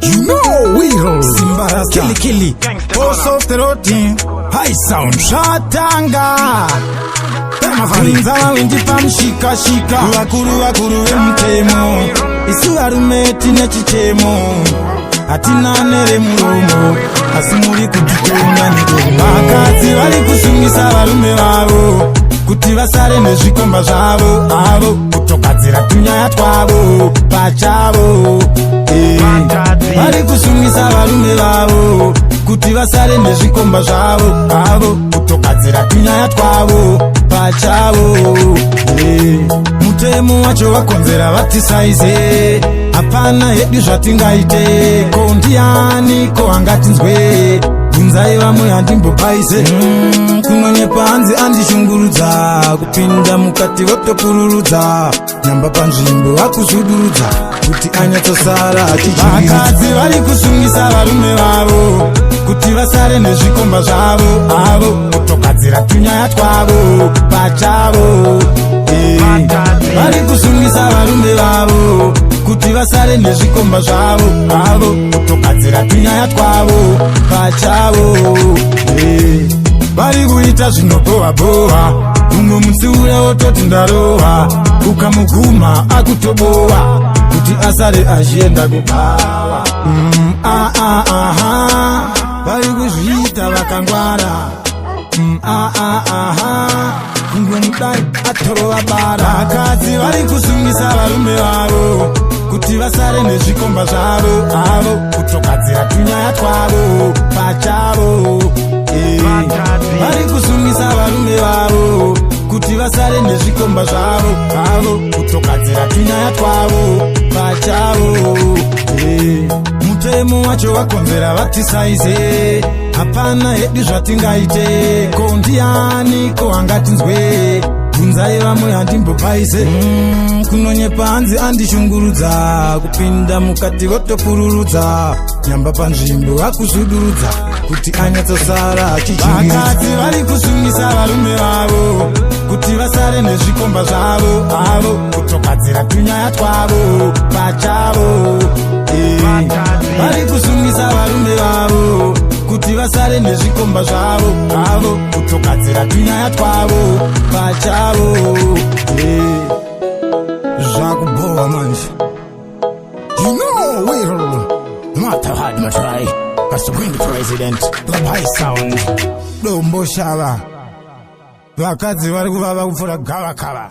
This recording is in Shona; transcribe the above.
You know we roll. Simba Rasta. Killy Killy. Boss of the road team. High sound. Shatanga. Bvunza vawindi pamushikashika, vakuru vakuru vemutemo. Isu varume tine chichemo, hatina neremuromo, asi muri kutitonga nedomo. Vakadzi vari kusungisa varume vavo kuti vasare nezvikomba zvavo avo, kutogadzira tunyaya twavo pachavo. Eh, vari kusungisa varume vavo kuti vasare nezvikomba zvavo avo, kutogadzira tunyaya twavo pachavo. Eh, mutemo wacho wakonzera vatisaize, hapana hedu zvatingaite. Ko ndiani ko angatinzwe? Bvunzai vamwe, handimbopaise. Kunonyepa hanzi andishungurudza, kupinda mukati votopururudza, nyamba panzvimbo akuzudurudza kuti anyatsosara achichingiridza. Vari kusungisa varume vavo kuti vasare nezvikomba zvavo avo, kutogadzira tunyaya twavo pachavo. Eh, vari kusungisa varume vavo kuti vasare nezvikomba zvavo avo, kutogadzira tunyaya twavo pachavo. Eh, vari kuita zvinobhowa-bhowa, mumwe mutsiura wototi ndarohwa, ukamuguma akutobowa kuti asare achienda kubhawa. Ah, ah, aha. Vari kuzviita vakangwara. Ah, ah, aha. Kungomudai atorova bara. Vakadzi vari kusungisa varume vavo kuti vasare nezvikomba zvavo avo, kutogadzira tunyaya twavo pachavo. Eh, vari kusungisa varume vavo kuti vasare nezvikomba zvavo avo, kutogadzira tunyaya twavo pachavo. Eh, mutemo wacho wakonzera vatisaize, hapana hedu zvatingaite. Ko ndiani ko angatinzwe? Bvunzai vamwe, handimbopaise. Kunonyepa hanzi andishungurudza, kupinda mukati votopururudza, nyamba panzvimbo akuzudurudza kuti anyatsosara achichingiridza. Vakadzi vari kusungisa varume vavo kuti vasare nezvikomba zvavo avo, kutogadzira tunyaya twavo pachavo. Eh, vari kusungisa varume vavo kuti vasare nezvikomba zvavo avo, kutogadzira tunyaya twavo pachavo. Eh, zvakubowa manje. You know we'll Martha had my try. That's the president, the high sound. Domboshava, vakadzi vari kuvava kupfuura gavakava.